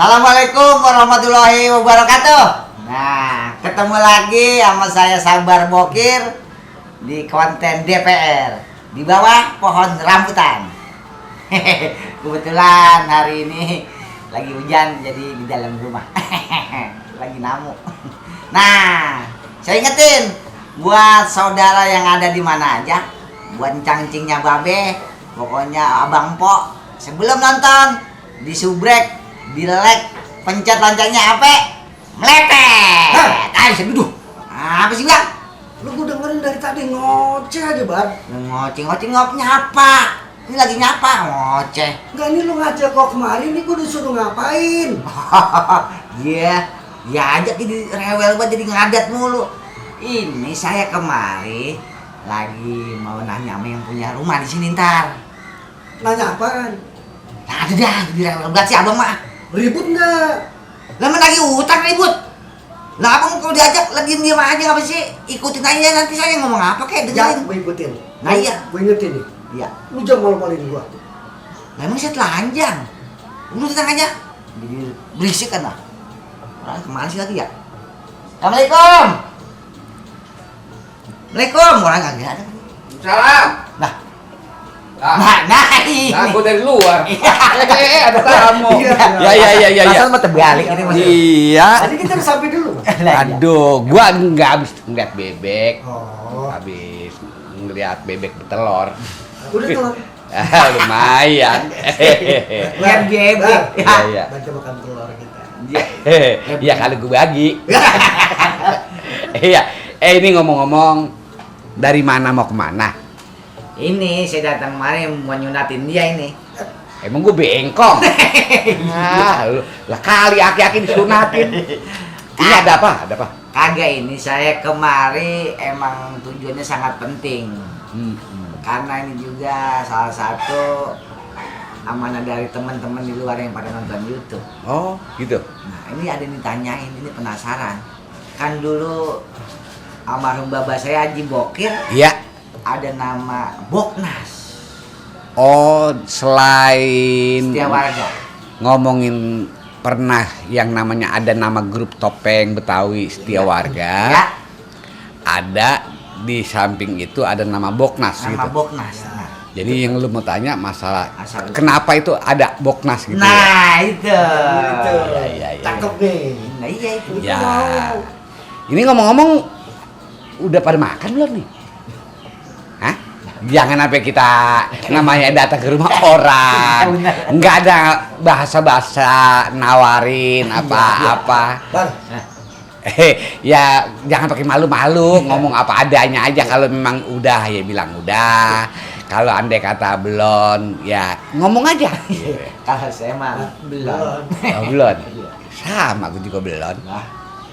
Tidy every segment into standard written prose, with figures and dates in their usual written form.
Assalamualaikum warahmatullahi wabarakatuh. Nah, ketemu lagi sama saya Sabar Bokir di konten DPR di bawah pohon rambutan. Kebetulan hari ini lagi hujan jadi di dalam rumah. Lagi namu. Nah, saya ingetin buat saudara yang ada di mana aja, buat cangcingnya babe, pokoknya abang po, sebelum nonton disubrek, di like, pencet loncengnya apa? Meletet. Ayo saya duduk. Apa sih bang? Lu gue dengerin dari tadi ngoceh aja, Bar. Ngoceh nyapa. Ini lagi nyapa, ngoceh. Enggak, ini lu ngajak kok kemarin, ini gue disuruh ngapain? Iya, ya aja jadi rewel banget, jadi ngadat mulu. Ini saya kemari lagi mau nanya sama yang punya rumah di sini ntar. Nanya apaan? Nah, ada dah, jadi rewel banget sih abang mah. Ribut enggak? Lama lagi utang ribut. Lah abang kalau diajak lagi diam aja apa sih? Ikutin aja nanti saya ngomong apa kayak Ya, dengerin. gue ikutin. Nah, iya. Gue ingetin nih. Iya. Lu jangan malu-maluin gua. Lah emang saya telanjang. Udah tenang aja. Jadi berisik kan lah. Orang kemana sih lagi ya? Assalamualaikum. Waalaikumsalam. Orang kagak ada. Salam. Nah ini. Aku dari luar. Ada tamu. Iya. Asal mah terbalik ini Mas. Iya. Tadi kita udah sampai dulu. Aduh, gua nggak habis ngeliat bebek. Oh, Habis ngeliat bebek bertelur. udah telur. Lumayan. Lihat bebek. Iya. Baca makan telur kita. Iya kali gua bagi. Iya. Ini ngomong-ngomong, dari mana mau kemana? Ini saya datang kemarin mau nyunatin dia ini. Emang gue bengkong? Lah kali aki-aki disunatin. Ini ada apa? Ada apa? Kagak, ini saya kemari emang tujuannya sangat penting. Karena ini juga salah satu amanah dari teman-teman di luar yang pada nonton YouTube. Oh, gitu. Nah, ini ada yang ditanyain, ini penasaran. Kan dulu almarhum bapak saya Haji Bokir Iya. ada nama Boknas. Oh, selain Setiap warga. ngomongin pernah yang namanya ada nama grup topeng Betawi Setia Warga. Ya, Ada di samping itu ada nama Boknas nama gitu. Boknas. Nah, Jadi yang lu mau tanya masalah Asal- kenapa itu ada Boknas gitu ya? nah itu. Iya. Cakep nih. Nah, iya itu. Ya. Ini ngomong-ngomong udah pada makan belum nih? Hah? Jangan sampai kita namanya datang ke rumah orang. Nggak ada bahasa-bahasa nawarin apa-apa. Bar, Ya jangan pakai malu-malu, ngomong apa adanya aja. Kalau memang udah ya bilang udah. Kalau andai kata belum, ya ngomong aja. Kalau saya mah belum. Oh, belum. Sama aku juga belum. Nah,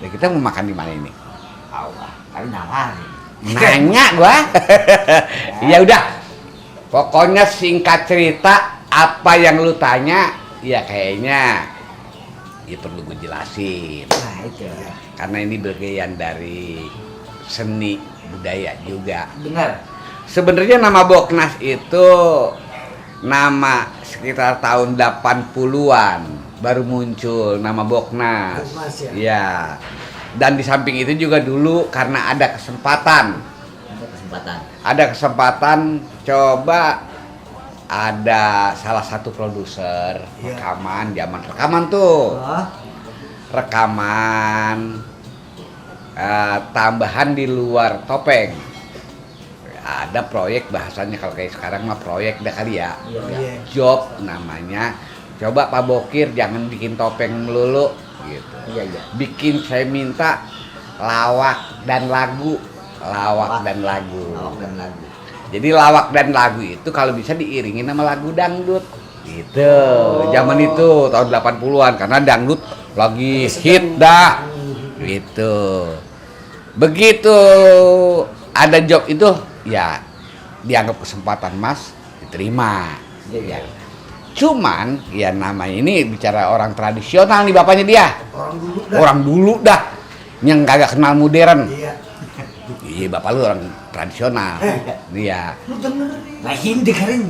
Ya, kita mau makan di mana ini? Allah, kali nawarin. Nanya gua. Ya udah. Pokoknya singkat cerita apa yang lu tanya ya kayaknya ya perlu gue jelasin. Nah, itu. Karena ini bagian dari seni budaya juga. Benar. Sebenarnya nama Boknas itu nama sekitar tahun 80-an baru muncul nama Boknas. Boknas ya? Iya. Dan di samping itu juga dulu karena ada kesempatan. Ada kesempatan coba ada salah satu produser Iya. rekaman, zaman rekaman tuh. Oh, Rekaman tambahan di luar topeng. Ada proyek bahasanya kalau kayak sekarang mah proyek dah kali ya. Iya. Job namanya. Coba Pak Bokir jangan bikin topeng melulu gitu. iya. Bikin saya minta lawak dan lagu. Lawak dan lagu. Lawak dan lagu. Jadi lawak dan lagu itu kalau bisa diiringin sama lagu dangdut. Gitu. Oh. Zaman itu tahun 80-an karena dangdut lagi hit dah. Gitu. Begitu ada job itu ya dianggap kesempatan Mas, diterima. Iya. Cuman ya namanya ini bicara orang tradisional nih bapaknya dia. Orang dulu dah. Orang dulu dah yang kagak kenal modern. Iya. Iya bapak lu orang tradisional. Iya. Lu dengerin. Nah, ini dengerin.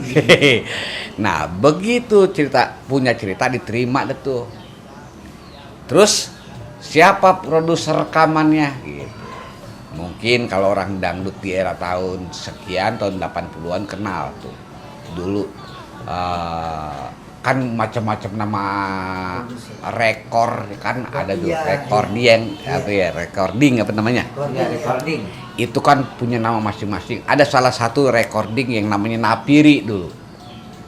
Nah begitu punya cerita diterima deh tuh. Terus siapa produser rekamannya gitu. Mungkin kalau orang dangdut di era tahun sekian, tahun 80-an kenal tuh. Dulu kan macam-macam nama rekor kan ada tuh, recording recording apa namanya? Recording. Itu kan punya nama masing-masing. Ada salah satu recording yang namanya Napiri dulu,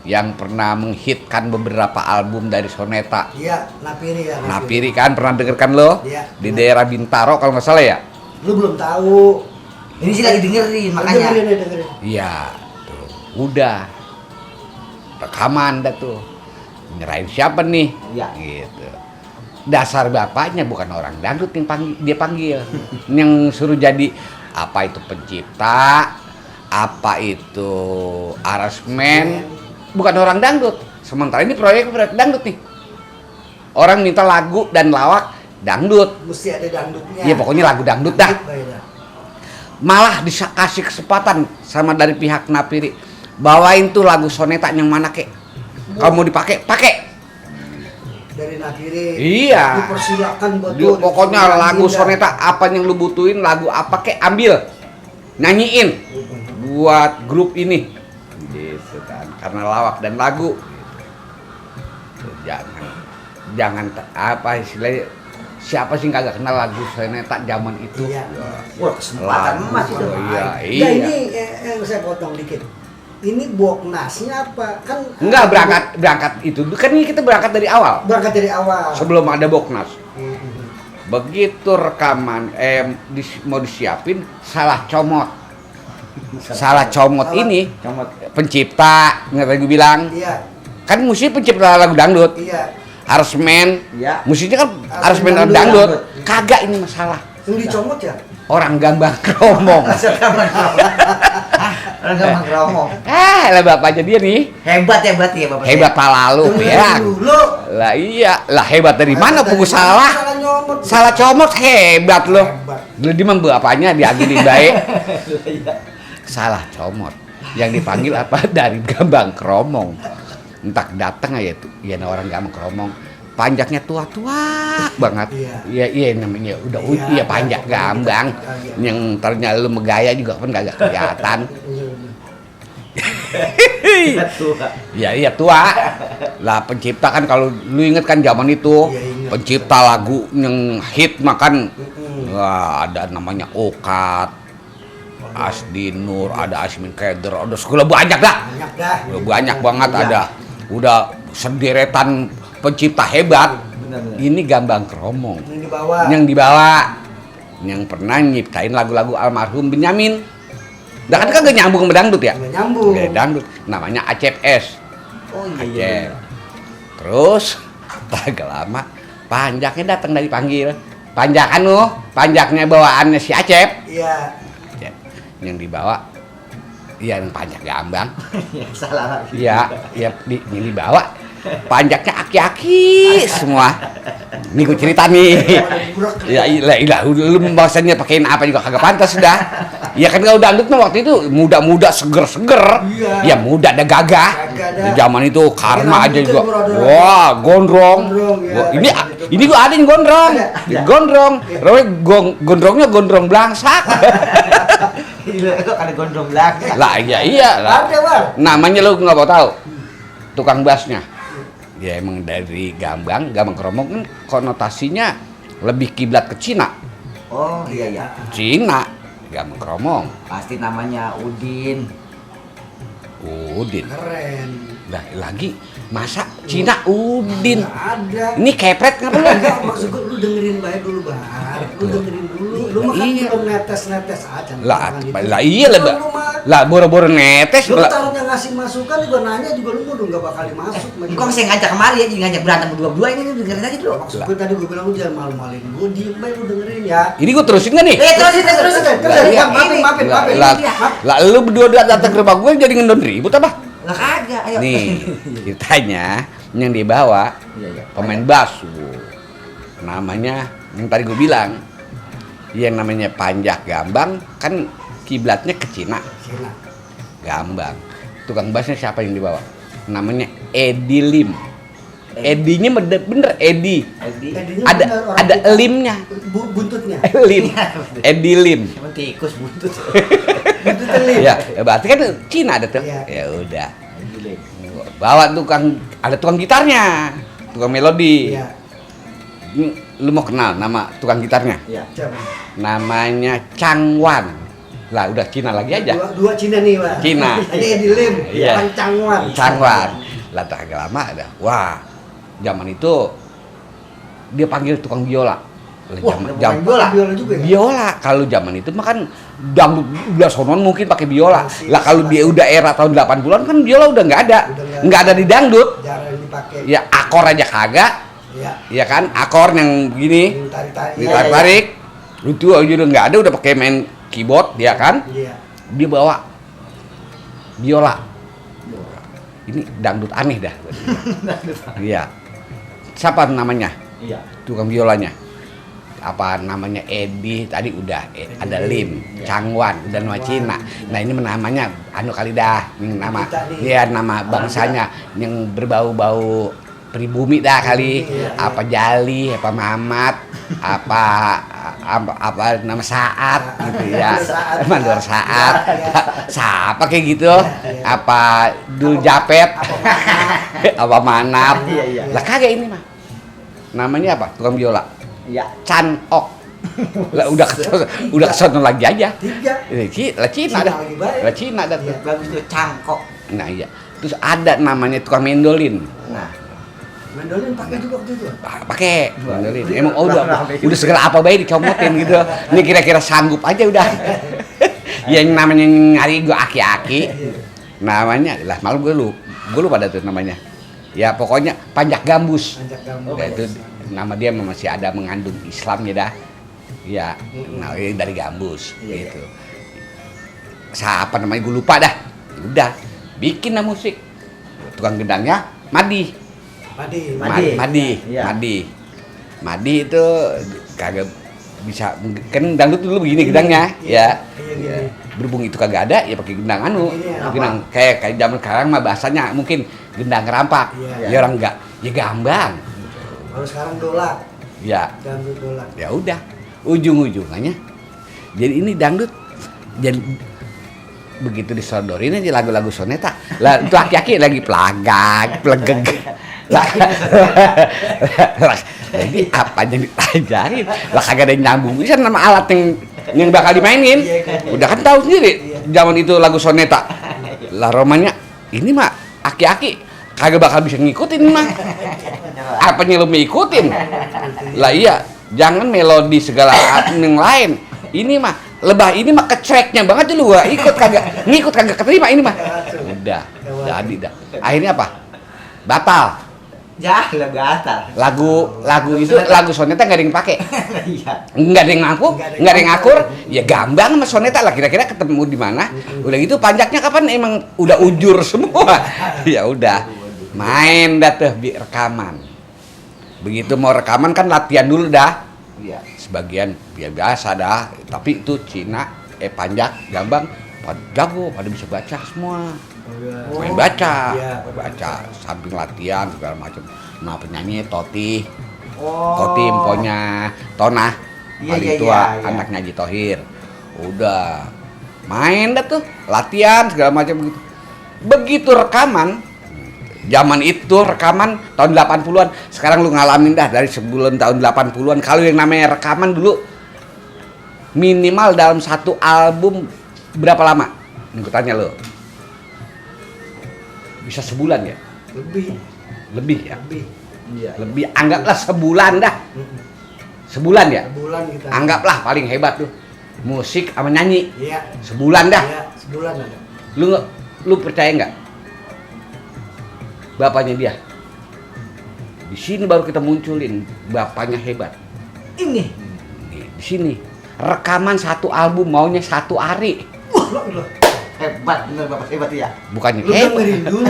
yang pernah menghitkan beberapa album dari Soneta. Iya, Napiri ya. Napiri kan pernah dengarkan lo? Iya. Di daerah Bintaro kalau nggak salah ya? Lu belum tahu. Ini sih lagi dengerin makanya. Dengerin. Iya, tuh. Udah rekaman dah tuh. Nyerahin siapa nih? Iya. Gitu. Dasar bapaknya bukan orang dangdut yang dia panggil. Yang suruh jadi apa itu pencipta, apa itu aransemen, bukan orang dangdut. Sementara ini proyek dangdut nih. Orang minta lagu dan lawak dangdut. Mesti ada dangdutnya. Ya pokoknya lagu dangdut dah. Malah dikasih kesempatan sama dari pihak Napiri, bawain tuh lagu Soneta yang mana kek. Kalau mau dipakai, pakai. Dari Napiri. Iya. Dipersilakan buat Dia, pokoknya lagu Soneta apa yang lu butuhin, lagu apa kek ambil. Nyanyiin buat grup ini. Gitu kan. Karena lawak dan lagu. Jangan apa istilahnya, siapa sih kagak kenal lagu Soneta zaman itu? Iya. Wah, kesempatan emas itu. Iya, Nah, iya. ini yang saya potong dikit. Ini boknasnya apa? Kan Enggak berangkat itu. Kan ini kita berangkat dari awal. berangkat dari awal. Sebelum ada boknas. Mhm. Begitu rekaman mau disiapin salah comot. Salah comot ini Comot. pencipta, ngerti gue bilang. Iya. Kan mesti pencipta lagu dangdut. Iya. Aransemen. Iya. Musiknya kan aransemen Dangdut. dangdut. Kagak ini masalah. Yang dicomot ya? Orang gambang kromong. Orang gampang ngomong. Lah bapaknya dia nih. Hebat ya berarti ya Bapak. Hebat pak lalu ya. Dulu. Lah iya, lah hebat dari mana Dari punggus mana salah? Salah nyomot. Salah comot hebat loh. Hebat. Dulu dia bapaknya diagili baik. Salah comot. Yang dipanggil apa? Dari gambang kromong. Entah datang aja tuh. Iya orang gambang kromong. Panjaknya tua-tua banget. Iya namanya udah Iya, panjak iya, gambang. iya. Yang ternyata lu megaya juga kan gak kelihatan. Iya tua. Lah pencipta kan kalau lu inget kan zaman itu, Iya, ingat. pencipta lagu yang hit makan. Mhm. Wah, ada namanya Okat, Asdi Nur, ada Asmin Keder, ada segala banyak dah. Banyak dah. Banyak banget Iya. ada. Udah sederetan pencipta hebat. Benar-benar. Ini gambang kromong. Yang dibawa. Yang pernah nyiptain lagu-lagu almarhum Benyamin. Dah kan kagak nyambung sama dangdut ya? Nggak nyambung. Ya, dangdut. Namanya Acep S. Oh iya. Acep. Terus agak lama panjaknya datang dari panggil. Panjakan lu, panjaknya bawaannya si Acep. Iya. Acep. Yang dibawa yang panjak gambang. Salah lagi. Iya, yang dibawa panjaknya aki-aki semua. Nih gue cerita nih. Ya ilah, lu bahasanya pakein apa juga kagak pantas dah. Ya kan kalau dangdut mah waktu itu muda-muda seger-seger. Iya. Ya muda ada gagah. Gagah dah. Di zaman itu karma aja Rambutnya juga. berodor-odor. Wah, gondrong. Gondrong, ya. Wah, ini gua ada yang gondrong. Ada. Gondrong. Namanya gondrongnya gondrong blangsak. Gila, kok ada gondrong belakang. Lah iya lah. Ada, Bang. Namanya lu nggak mau tahu. Tukang bassnya. Ya emang dari gambang kromong kan konotasinya lebih kiblat ke Cina. Oh iya. Cina, gambang kromong. Pasti namanya Udin. Udin. Keren. Lah lagi masa Cina Udin. Nggak ada. Ini kepret ngapa lu? Enggak, maksud gue lu dengerin baik dulu, Bar. Lu dengerin dulu. Lu mah kan Iya. belum netes-netes aja. Lah iya lah. Lu mah Lah boro-boro netes lu lah. taruhnya ngasih masukan juga nanya juga lu udah nggak bakal masuk. Kok saya ngajak kemari ya, jadi ngajak berantem berdua-dua ini dengerin aja dulu. Maksud gue tadi gue bilang lu jangan malu-maluin gue, diem baik lu dengerin ya. Ini gua terusin nggak nih? Terusin. Terus Iya. maafin. Lah lu berdua datang ke rumah gue jadi ngendon ribut apa? Lah kagak, ayo. Nih, ceritanya yang dibawa Iya. pemain bass. Namanya yang tadi gue bilang. Yang namanya Panjak Gambang kan kiblatnya ke Cina. Cina. Gambang. Tukang bassnya siapa yang dibawa? Namanya Edi Lim. Edinya bener Edi. Edinya Ada bener orang ada kita. limnya. Buntutnya. Lim. Edi lim. Cuma tikus buntut. Buntutnya lim. Ya, berarti kan Cina ada tuh. Iya. Ya udah. Bawa ada tukang gitarnya, tukang melodi. Iya. Lu mau kenal nama tukang gitarnya? Iya. Siapa? Namanya Changwan. Lah udah Cina lagi aja. Dua Cina nih, Pak. Cina. Ini Edi Lim, Iya. Bang Changwan. Changwan. Lah tak agak lama ada. Wah, zaman itu dia panggil tukang biola. Lah, Wah, jam biola juga ya? biola. Kalau zaman itu mah kan dangdut udah sonon mungkin pakai biola. Lah kalau dia udah era tahun 80-an kan biola udah nggak ada. Nggak ada di dangdut. Jarang dipakai. Ya akor aja kagak. Iya. Ya kan, akor yang begini Tarik-tarik. ditarik-tarik. Itu aja udah nggak ada, udah pakai main keyboard ya kan. Iya. Dia bawa biola. Ini dangdut aneh dah. Iya. Siapa namanya? Iya. Tukang biolanya. Apa namanya? Edi tadi udah. Ada Lim, Changwan, udah nama Cina. Nah ini namanya anu kali dah. Ini nama, ya nama bangsanya yang berbau-bau pribumi dah kali. Apa Jali, apa Mamat, apa nama Saat gitu ya. Mandor Saat. Siapa kayak gitu? Apa Dul Japet? Apa Manap? Lah kagak ini mah. Namanya apa? Tukang biola. Iya. Chan Ok. Lah udah kesono lagi aja. Tiga. Lah Cina dah. lagi baik. Lah Cina dah. Iya. Bagus tuh cangkok. Nah iya. Terus ada namanya tukang mendolin. Nah, Mandolin pakai juga waktu itu. Pakai mendolin. Emang udah segala apa baik dicomotin gitu. Ini kira-kira sanggup aja udah. Yang namanya nyari gua aki-aki. Namanya lah malu gue lupa dah tuh namanya. Ya pokoknya Panjak Gambus. Anjak gambar. Ya, itu nama dia masih ada mengandung Islamnya dah. Ya, nah ini dari Gambus gitu. Siapa namanya gue lupa dah. Udah bikin lah musik. Tukang gendangnya Madi. Madi. Iya. Madi itu kagak bisa kan dangdut dulu begini gendangnya ya. Iya. Berhubung itu kagak ada ya pakai gendang anu. Iya, Gendang kayak zaman sekarang mah bahasanya mungkin gendang kerampak. Iya. Ya orang enggak ya gambang. Kalau sekarang dolar. Ya, Dangdut dolar. ya udah. Ujung-ujungannya jadi ini dangdut jadi begitu disodorin aja lagu-lagu soneta. Lah itu aki-aki lagi plegeg. Lah jadi apa yang dipelajarin? Lah kagak ada yang nyambung. Bisa nama alat yang bakal dimainin. Udah kan tahu sendiri zaman itu lagu soneta. Lah romanya ini mah aki-aki kagak bakal bisa ngikutin mah. Apanya lu ngikutin? Lah iya, jangan melodi segala yang lain. Ini mah lebah ini mah kecreknya banget lu gua ikut kagak keterima ini mah. Udah, jadi dah. Akhirnya apa? Batal. Ya, lebih atas. Lagu itu lagu soneta nggak ada yang pakai. Iya. Nggak ada yang ngaku, nggak ada yang ngakur. Ya gambang sama soneta lah kira-kira ketemu di mana. Udah gitu panjaknya kapan emang udah ujur semua. Ya udah. Main dah tuh rekaman. Begitu mau rekaman kan latihan dulu dah. Iya. Sebagian biasa dah, tapi itu Cina, panjak, gambang, jago, pada bisa baca semua. Main baca, Iya. baca samping latihan segala macam. Nah penyanyi Toti, Oh. Toti emponya Tonah, Iya, paling iya, tua, iya. anaknya Haji Thohir. Udah main dah tuh, latihan segala macam begitu. Begitu rekaman, zaman itu rekaman tahun 80-an. Sekarang lu ngalamin dah dari sebelum tahun 80-an. Kalau yang namanya rekaman dulu minimal dalam satu album berapa lama? Nih gue tanya lu. Bisa sebulan ya? Lebih ya? Iya. Lebih anggaplah sebulan dah. Sebulan ya? Sebulan kita. Anggaplah paling hebat tuh. Musik sama nyanyi. Iya. Sebulan dah. Iya, sebulan ada. Lu percaya nggak? Bapaknya dia. Di sini baru kita munculin bapaknya hebat. Ini. Nih, di sini rekaman satu album maunya 1 hari. Hebat, bener Bapak hebat ya. Bukannya Lu hebat. dengerin dulu.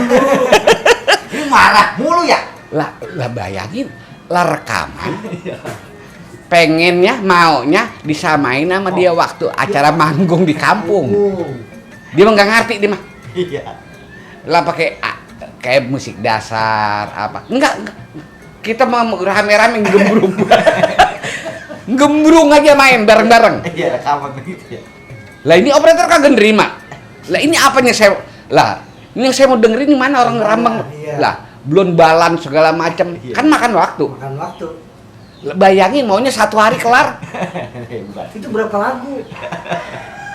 Ini marah mulu ya. Lah bayangin lah rekaman. Pengennya maunya disamain sama dia waktu acara manggung di kampung. Dia mah nggak ngerti dia mah. Iya. Lah pakai kayak musik dasar apa. Enggak. Kita mau rame-rame gembrung. Gembrung aja main bareng-bareng. Iya, rekaman begitu ya. Lah ini operator kagak nerima. Lah ini apanya ini yang saya mau dengerin ini mana orang ngerambang. Iya. Lah, belum balan segala macam. Iya. Kan makan waktu. Makan waktu. Lah, bayangin maunya 1 hari kelar. Hebat. Itu berapa lagu?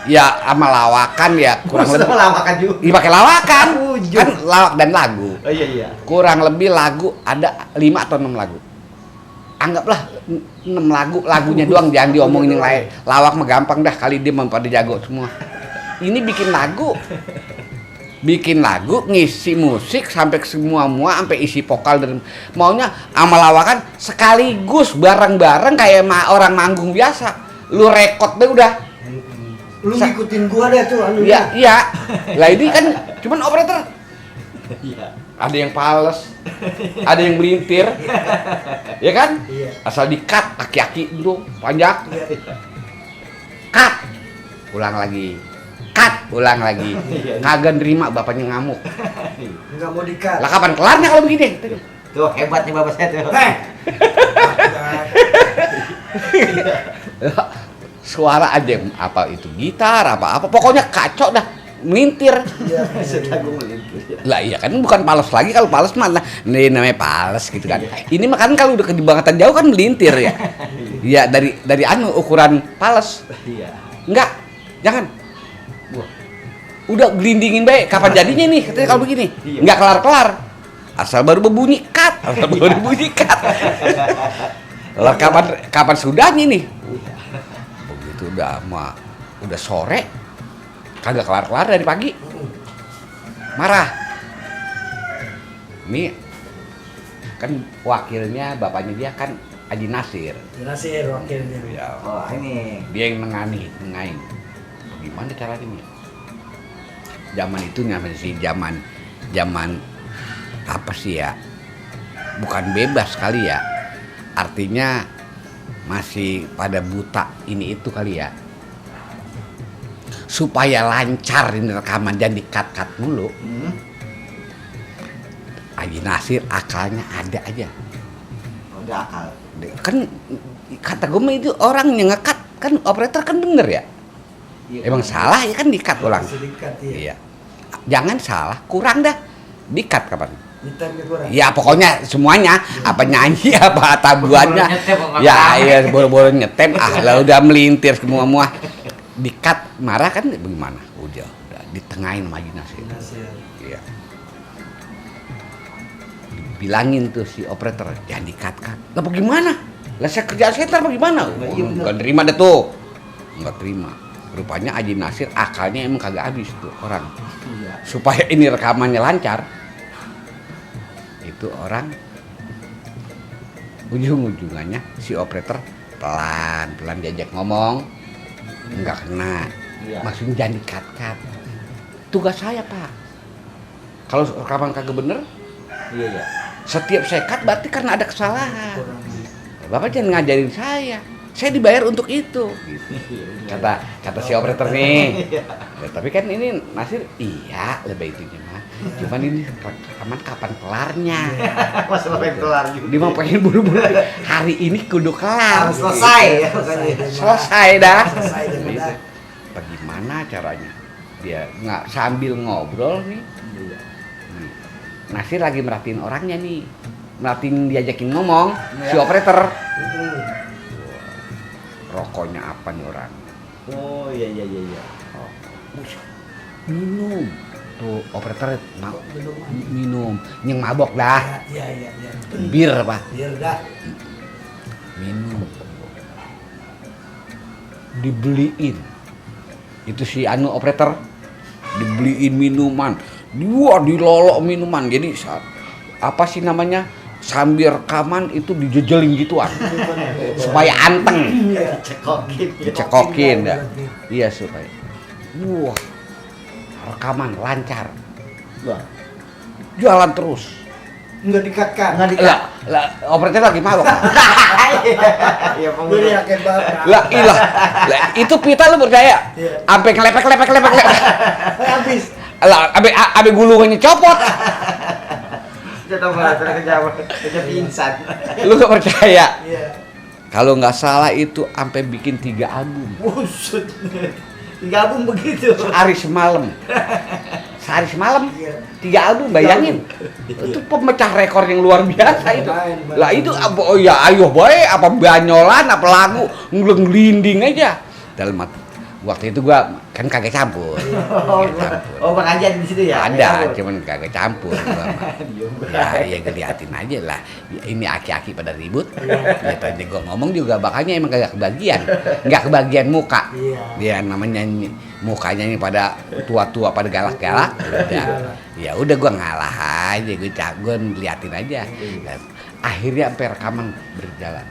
Ya sama lawakan ya kurang lebih. Lamakan juga. Iya pakai lawakan. Ujung. Kan lawak dan lagu. Oh iya. Kurang lebih lagu ada 5 atau 6 lagu. Anggaplah 6 lagunya doang, jangan diomongin yang lain. Lawak mah gampang dah, kali dia pada jago semua. Ini bikin lagu, ngisi musik sampai semua sampai isi vokal dan maunya sama lawakan sekaligus bareng-bareng kayak orang manggung biasa. Lu rekod deh udah. Lu ngikutin gua deh tuh anu. Iya. Lah ini kan cuman operator. Iya. Ada yang pales, ada yang melintir, ya kan? Iya. Asal di-cut kaki-kaki dulu panjang, cut, ulang lagi, kagak nerima bapaknya ngamuk. Enggak mau di-cut. Lah kapan kelarnya kalau begini? Tuh hebat nih bapak saya tuh. Suara aja apa itu gitar apa pokoknya kacau dah. Melintir. Iya. Setagung melintir. Lah iya kan bukan pales lagi, kalau pales mana ini namanya pales gitu kan. Ini mah kan kalau udah kedibangatan jauh kan melintir ya. Iya dari ukuran pales. Iya. Enggak, jangan. Udah gelindingin baik, kapan jadinya nih katanya kalau begini. Iya. Enggak kelar-kelar. Asal baru berbunyi cut. Lah kapan sudahnya nih? Begitu udah sore. Kagak kelar-kelar dari pagi. Marah. Ini kan wakilnya bapaknya dia kan Haji Nasir. Nasir wakilnya. Ya, Oh ini. dia yang nengahin. Gimana caranya nih? Zaman itu namanya sih zaman apa sih ya? Bukan bebas kali ya. Artinya masih pada buta ini itu kali ya. Supaya lancar ini rekaman dan di-cut mulu. Haji Nasir akalnya ada aja. Udah akal. Kan kata gue mah itu orang yang nge-cut kan operator kan bener ya. Iya, Emang salah ya kan di-cut ulang. Sedikit Iya. iya. Jangan salah, kurang dah. Di-cut kapan? Ditanya kurang. Ya pokoknya semuanya, apa nyanyi apa tabuannya. Boro-boro nyetem, apa Ya apa. iya boro-boro nyetem lah udah melintir semua. Di-cut marah kan bagaimana? Udah ditengahin sama Haji Nasir. Nasir. Iya. Bilangin tuh si operator jangan di-cut. Lah bagaimana? Lah saya kerjaan saya ntar bagaimana? Iya, bener. Enggak terima deh tuh. Enggak terima. Rupanya Haji Nasir akalnya emang kagak habis tuh orang. Iya. Supaya ini rekamannya lancar. Itu orang ujung-ujungannya si operator pelan-pelan diajak ngomong. Enggak kena. Iya. Maksudnya jangan di-cut. Tugas saya, Pak. Kalau rekaman kagak bener, Iya. setiap saya cut berarti karena ada kesalahan. Bapak jangan ngajarin saya. Saya dibayar untuk itu. Gitu. Kata si operator nih. Ya, tapi kan ini Nasir, iya lebih itunya mah. Cuman ini rekaman kapan kelarnya? Masalah pengen kelar juga. Dia mau pengen buru-buru. Hari ini kudu kelar. Harus selesai ya. Selesai dah. Selesai dah, Gitu. dah. Bagaimana caranya? Dia nggak sambil ngobrol nih. Iya. Nasir lagi merhatiin orangnya nih. Merhatiin diajakin ngomong si Ya. operator. Mm-mm. Rokoknya apa nih orang? Oh iya. Minum. Tuh operator Belum. minum. Yang mabok dah. Iya. Bir apa? Biar dah. Minum. Dibeliin. Itu si operator dibeliin minuman. Dia dilolok minuman. Jadi apa sih namanya? Sambil rekaman itu dijejelin gituan. Supaya anteng. Dicekokin dah. Iya supaya. Wah. Rekaman lancar. Wah. Jalan terus. Enggak dikatkan. Enggak Lah operator lagi mabok. Iya, Gue yakin banget. Lah ilah. Lah itu pita lu percaya? Iya. Sampai kelepek. Habis. Lah abe gulungannya copot. Jatuh bola terkejauh, kerja pingsan. Lu gak percaya? Iya. Kalau nggak salah itu sampai bikin 3 album. Busut. Gabung begitu. Sehari semalam. Sehari semalam. Iya. 3 album, bayangin. Itu pemecah rekor yang luar biasa itu. Main. Lah itu apa, oh ya ayo boy, apa banyolan, apa lagu, ngelinding aja. Dalam waktu itu gua kan kagak campur. Oh, pengajian di situ ya? Ada, cuman kagak campur gua mah. Ya ngeliatin aja lah. Ini aki-aki pada ribut. Ya tadi gua ngomong juga bakalnya emang kagak kebagian. Enggak kebagian muka. Iya. Ya namanya mukanya ini pada tua-tua pada galak-galak. Udah. Ya udah gua ngalah aja, gua ngeliatin aja. Dan akhirnya sampai rekaman berjalan.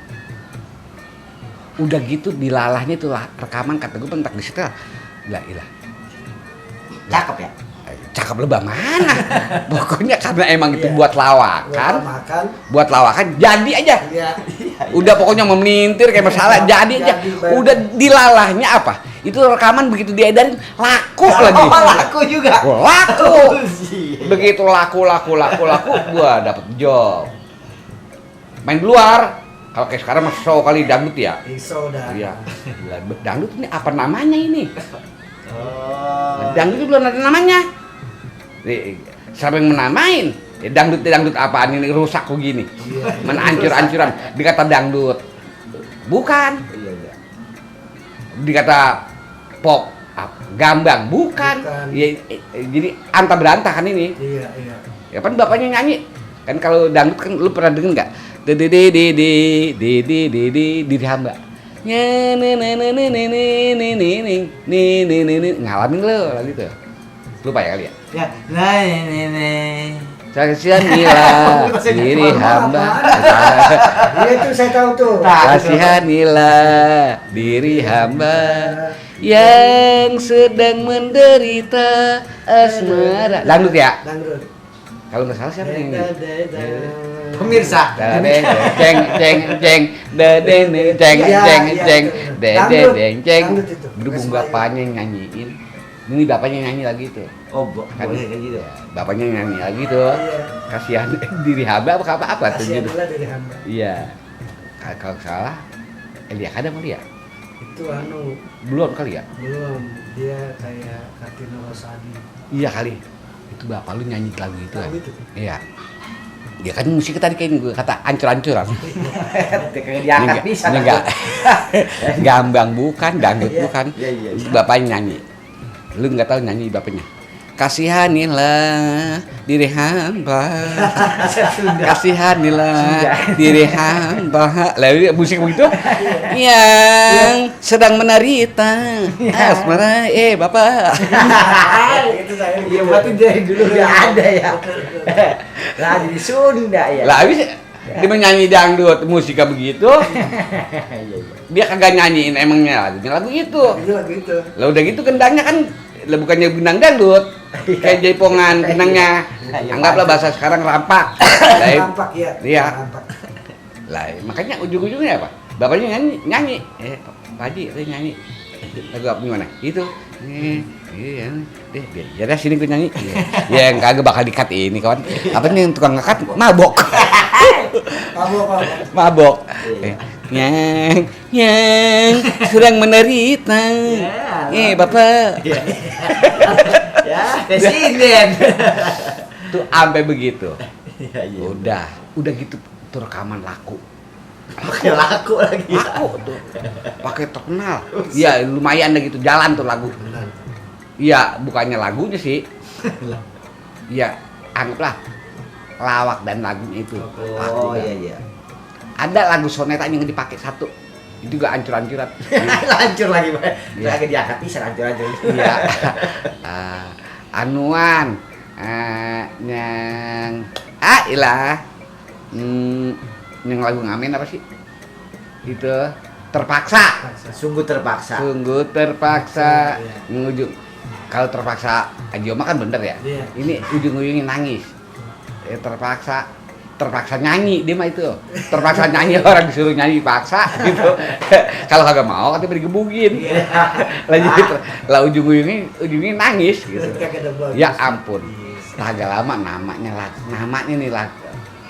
Udah gitu dilalahnya itu rekaman, kata gue pentak di setel. Lah ilah. Cakep ya? Cakep lebah mana? Pokoknya karena emang itu buat lawakan. Makan. Buat lawakan jadi aja. Iya. Udah pokoknya memelintir kayak masalah jadi aja. Udah dilalahnya apa? Itu rekaman begitu diedarin laku lagi. Oh, laku juga. Oh, laku. Siap. Begitu laku gua dapet job. Main di luar. Kalau kayak sekarang mah show kali dangdut ya. Iso dah. Iya. Gila, dangdut ini apa namanya ini? Oh. Dangdut itu belum ada namanya. Siapa yang menamain? Dangdut apaan ini rusak kok gini? Mana ancur-ancuran dikata dangdut. Bukan. Iya. Dikata pop, gambang, bukan. Ya, jadi anta berantah kan ini. Iya. Ya kan bapaknya nyanyi. Kan kalau dangdut kan lu pernah denger enggak? Di hamba. Ngalamin lo lagu itu. Lupa ya kali ya? Ya, nah. Kasihanilah diri hamba. Iya itu saya tahu tuh. Kasihanilah diri hamba yang sedang menderita asmara. Dangdut ya? Dangdut. Kalau nggak salah siapa nih? Pemirsa. Berhubung bapaknya nyanyiin. Ini bapaknya nyanyi lagi tuh. Oh, boleh kayak gitu. Bapaknya nyanyi lagi tuh. Kasihan diri hamba apa tuh gitu. Kasihanlah dari hamba. Iya. Kalau salah Elia Kada kali ya? Itu Belum kali ya? belum. Dia kayak Kartini Rosadi. Iya kali. Itu bapak lu nyanyi lagu itu kan? Itu. Iya. Ya kan musik tadi kayak gue kata ancur-ancuran. Kayak diangkat bisa. Enggak. Gambang bukan, dangdut bukan. Iya. Itu bapaknya nyanyi. Lu nggak tahu nyanyi bapaknya. Kasihanilah diri hamba. Kasihanilah diri hamba. Lah musik begitu yang sedang menderita asmara bapak. Itu saya. Iya, berarti dari dulu udah ada ya. Lah jadi Sunda ya. Lah habis dia menyanyi dangdut musiknya begitu. Dia kagak nyanyiin emangnya lagu itu. Lagu itu. Lah udah gitu kendangnya kan lah bukannya gendang dangdut. Kayak jaipongan gendangnya. Anggaplah bahasa sekarang rampak. Rampak ya. Iya. Rampak. Lah makanya ujung-ujungnya apa? Bapaknya nyanyi. Pak Haji itu nyanyi. Lagu apa gimana? Itu. Iya. Ya dah sini gue nyanyi. Ya yang kagak bakal di-cut ini kawan. Apa nih yang tukang nge-cut mabok. Mabok. Yang sedang menderita. Bapak. Ya, presiden. Tuh sampai begitu. Iya. Udah gitu tuh rekaman laku. Pakai laku lagi. Laku tuh. Pakai terkenal. Iya, lumayan deh gitu jalan tuh lagu. Iya, bukannya lagunya sih. Iya, anggaplah lawak dan lagunya itu. Oh iya. Ada lagu soneta yang dipakai satu. Itu juga ancur-ancuran. Hancur lagi, Pak. Iya. Lagi diangkat bisa hancur. Iya. Anuan yang ilah. Yang lagu ngamen apa sih? Itu terpaksa. Sungguh terpaksa. Ujung kalau terpaksa Ajioma kan bener ya. Iya. Ini ujung-ujungnya nangis. Terpaksa nyanyi dia mah itu. Terpaksa nyanyi orang disuruh nyanyi paksa gitu. Kalau kagak mau katanya digebukin. Lah ujung-ujungnya nangis gitu. Ya ampun. Agak lama namanya nih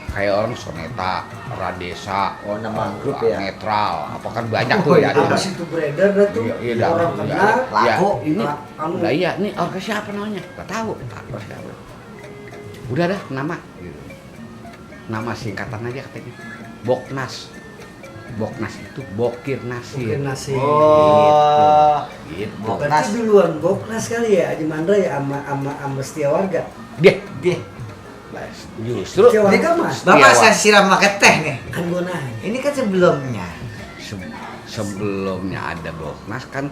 kayak orang Soneta, Radesa, Oh, nama grup ya? Netral, apa kan banyak tuh ya. Apa sih itu beredar dah tuh? Iya, iya, Orang iya. kenal. Laku. Ya, ini Anu. lah iya, ini orkes siapa namanya? Gak tahu. Orkes siapa? Udah dah nama gitu. Nama singkatan aja katanya. Boknas. Boknas itu Bokir Nasir. Mungkin nasi. Oh. Gitu. Bok- Berarti duluan Boknas kali ya Haji Mandra ya sama Setia Warga. Dia Dia. justru Setia Warga mas. Bapak Iya, saya Wak. siram pakai teh nih. Kan gua nanya. Ini kan sebelumnya. sebelumnya ada Boknas kan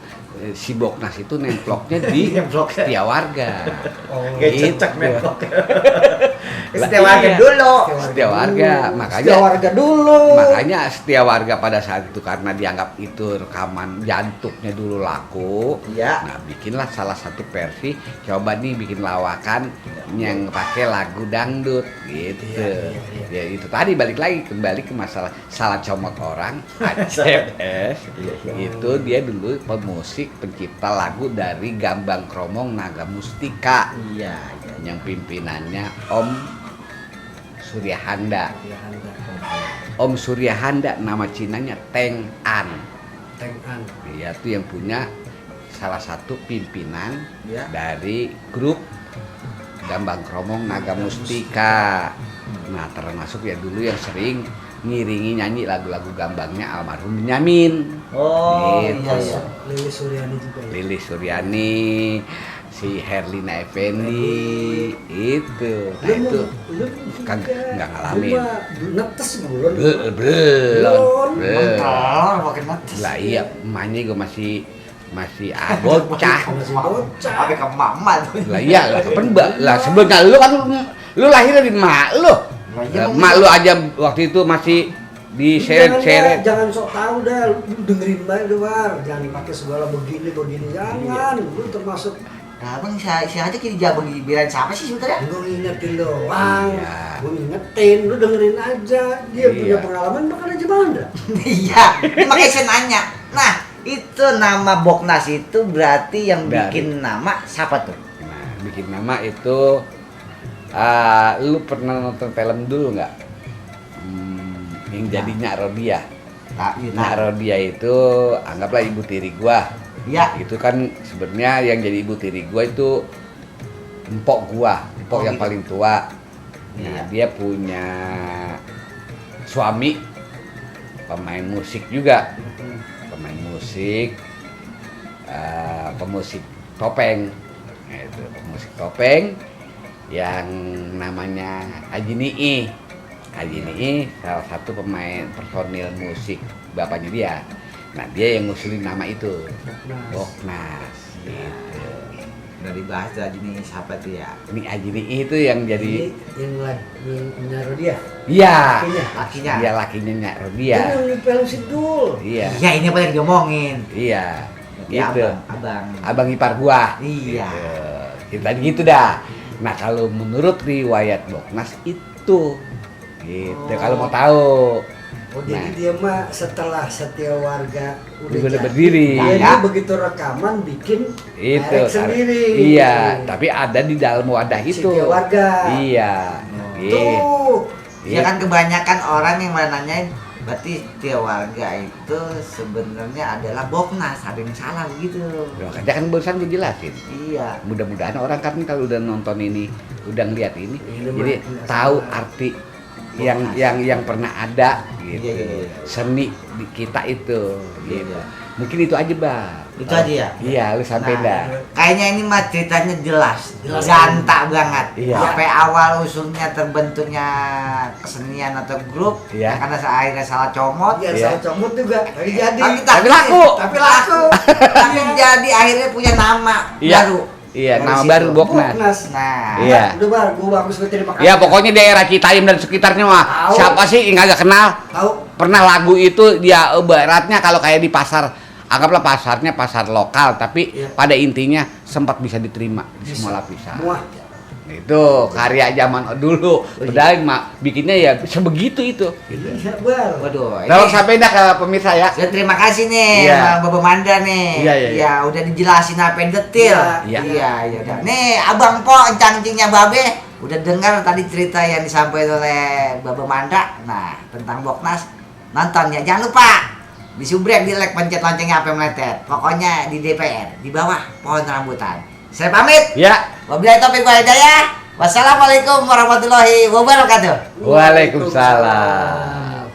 si Boknas itu nemploknya di Nemplok. Setia Warga. Oh, Kayak Gitu. cocok nemplok. Lah, Setia Warga iya. dulu. Setia Warga, makanya Setia Warga dulu. makanya Setia Warga pada saat itu karena dianggap itu rekaman jantungnya dulu laku. Iya. Nah, bikinlah salah satu versi, coba nih bikin lawakan yang pakai lagu dangdut gitu. Iya, iya, Ya itu tadi balik lagi kembali ke masalah salah comot orang ACS. Itu dia dulu pemusik pencipta lagu dari Gambang Kromong Naga Mustika Iya. yang pimpinannya Om Suryahanda. Ya, Anda. Om Suryahanda nama Cinanya Teng An. Teng An. Dia tuh yang punya salah satu pimpinan Ya. dari grup Gambang Kromong Naga Mustika. Nah, termasuk ya dulu yang sering ngiringi nyanyi lagu-lagu gambangnya almarhum Benyamin. Oh, Gitu. iya, iya. Lilis Suryani juga ya. Lilis Suryani, si Herlina Effendi, itu. Nah, itu kan nggak ngalamin. Lu mah netes belum? Belum. Mentor, pakai netes. Lah iya, emaknya gue masih bocah. Masih bocah. Pakai ke mama tuh. Lah iya, lah kapan lah sebelumnya lu kan lu lahir dari mak lu. Lah iya, Mak lu aja waktu itu masih diseret-seret. Jangan sok tahu dah, lu dengerin baik luar. Jangan dipakai segala begini jangan. Lu termasuk Nah, bang, si aja kini jabang belain siapa sih sebetulnya? gue ngingetin doang. Iya. Gue ngingetin, lu dengerin aja. Dia Iya. punya pengalaman bahkan aja Mandra. Iya, ini makanya saya nanya. Nah, itu nama Boknas itu berarti yang Dari- bikin nama siapa tuh? Nah, bikin nama itu lu pernah nonton film dulu nggak? Yang jadi Nyak Rodia. Nah, Nyak Rodia itu anggaplah ibu tiri gua. Iya. Itu kan sebenarnya yang jadi ibu tiri gua itu empok gua, empok Oh, yang gitu. paling tua. Nah, Iya. dia punya suami pemain musik juga. Pemain musik, pemusik topeng. Nah, itu pemusik topeng yang namanya Haji Nii. Haji Nii salah satu pemain personil musik bapaknya dia. Nah, dia yang ngusulin nama itu. Boknas. Gitu. Udah dibahas tadi nih siapa tuh ya? Ini Haji Nii itu yang jadi Ini yang menaruh dia. iya. Lakinya. Lakinya. Dia lakinya Nyak Dia Rodia. yang di film Sidul. Iya. Iya, ini apa yang diomongin? Iya. Ya, Gitu. abang. Abang ipar gua. Iya. Gitu. Tadi gitu dah. Nah, kalau menurut riwayat Boknas itu gitu. Oh. Kalau mau tahu. Oh, jadi Nah. dia mah setelah Setia Warga Udah jadi, berdiri. dia Ya. ini begitu rekaman bikin Itu direct sendiri. Iya, tapi ada di dalam wadah itu. Setia Warga. Iya. Gitu. Tuh. Ya kan kebanyakan orang yang nanyain berarti Setia Warga itu sebenarnya adalah Boknas, ada yang salah begitu. Loh, kan barusan gue jelasin. Iya. Mudah-mudahan orang kan kalau udah nonton ini, udah ngeliat ini, Ini jadi mah nggak tahu salah. arti yang pernah ada gitu. Iya, iya, iya. Seni di kita itu Iya, gitu. iya. Mungkin itu aja, Bang. Itu aja ya? Iya, lu sampai Nah, dah. Kayaknya ini mah ceritanya jelas, Jelas. ganta banget. Iya. Sampai awal usulnya terbentuknya kesenian atau grup, Iya. karena akhirnya salah comot. Iya, Iya. salah comot juga. Tapi jadi. Tapi laku. Tapi laku. Tapi jadi akhirnya punya nama Iya. baru. Iya, Dari nama situ. baru Boknas. Nah, Iya. Udah bar, gua bagus gue terima kasih. Ya pokoknya daerah Citayam dan sekitarnya mah Tahu. siapa sih yang nggak kenal? Tahu. Pernah lagu itu dia ibaratnya kalau kayak di pasar, anggaplah pasarnya pasar lokal, tapi Iya. pada intinya sempat bisa diterima di semua lapisan. Semua. Itu karya zaman dulu. Padahal mak bikinnya ya sebegitu itu. Gitu. Iya, bar. waduh. Lalu sampai dah ke pemirsa ya. Ya, terima kasih nih Iya. Bang Bapak Manda nih. Iya, iya, iya. Ya, udah dijelasin apa yang detail. Iya. Iya, iya. Nih, Abang Po encang-encingnya Babe. udah dengar tadi cerita yang disampaikan oleh Baba Mandra, nah tentang Boknas, nonton ya, jangan lupa disubrek, di like, pencet loncengnya sampai meletet. Pokoknya di DPR, di bawah pohon rambutan. Saya pamit. Ya. Wabillahi taufiq wal hidayah. Wassalamualaikum warahmatullahi wabarakatuh. Waalaikumsalam.